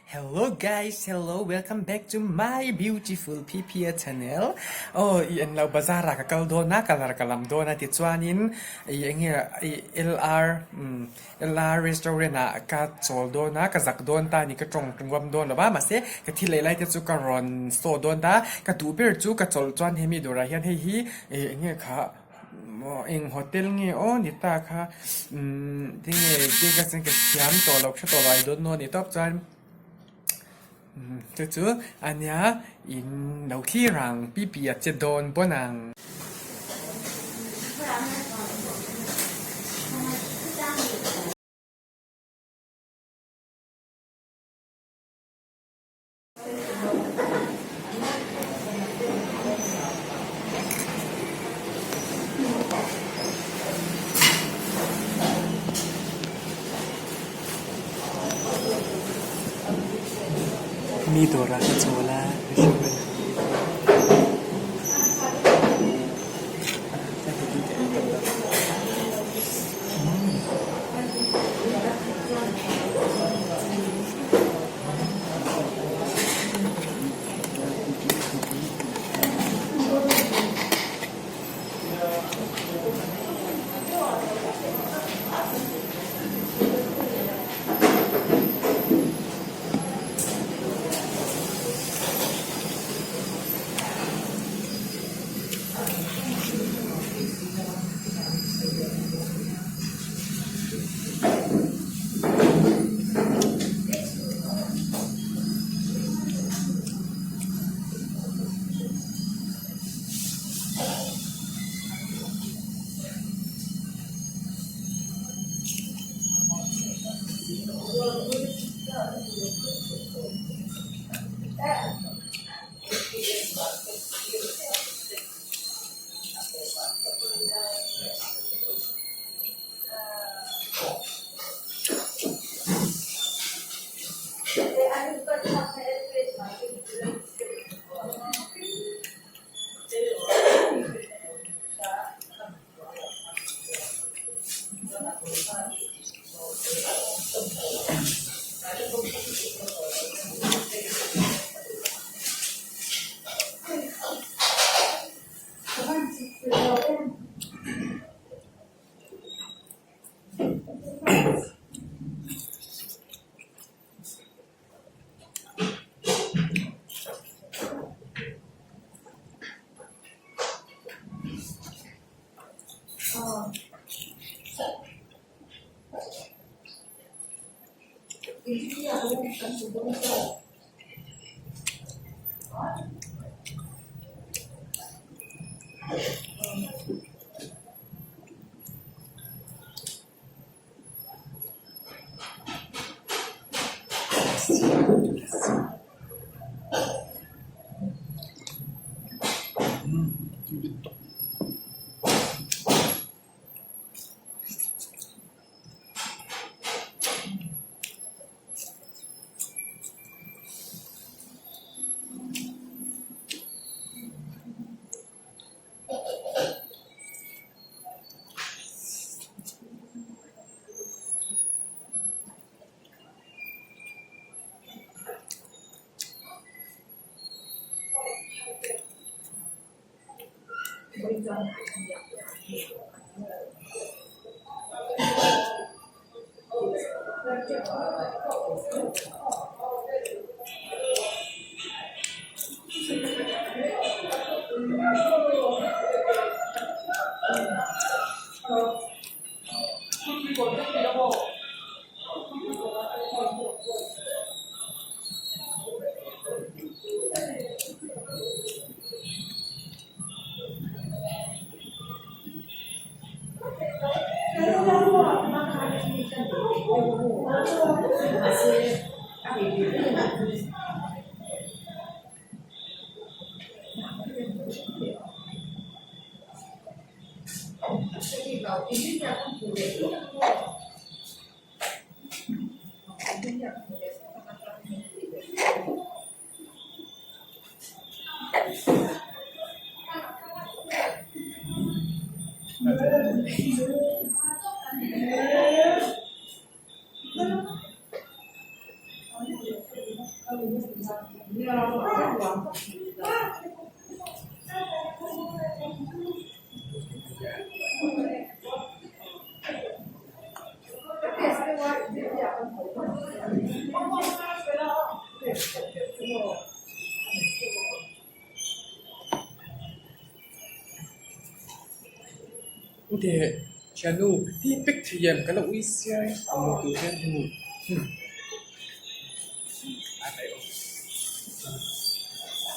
Hello guys, hello, welcome back to my beautiful Pipia channel. Oh, i en lo bazar ah ka kal dawn a, colour ka lam dawn a tichuanin i enge i LR um LR restaurant ah ka chawl dawn a, ka zak dawn ta a ni, ka tawng ngam dawn lo va, mahse ka thil lei lai te chu ka rawn saw dawn ta, ka duh ber chu ka chawlh chuan hemi dawrah hian hei hi enge kha Eng hotel nge aw ni ta kha umm tinge ka ka thiam tawh loh hre tawh loh I don't know ni tawp chuan chu chu ania in lo thlir ang pi pi a che dawn pawn ang. Mi dawrah ka chawl a Teh thiannu hi pek thei em ka la ui siai ang tur hian hmu.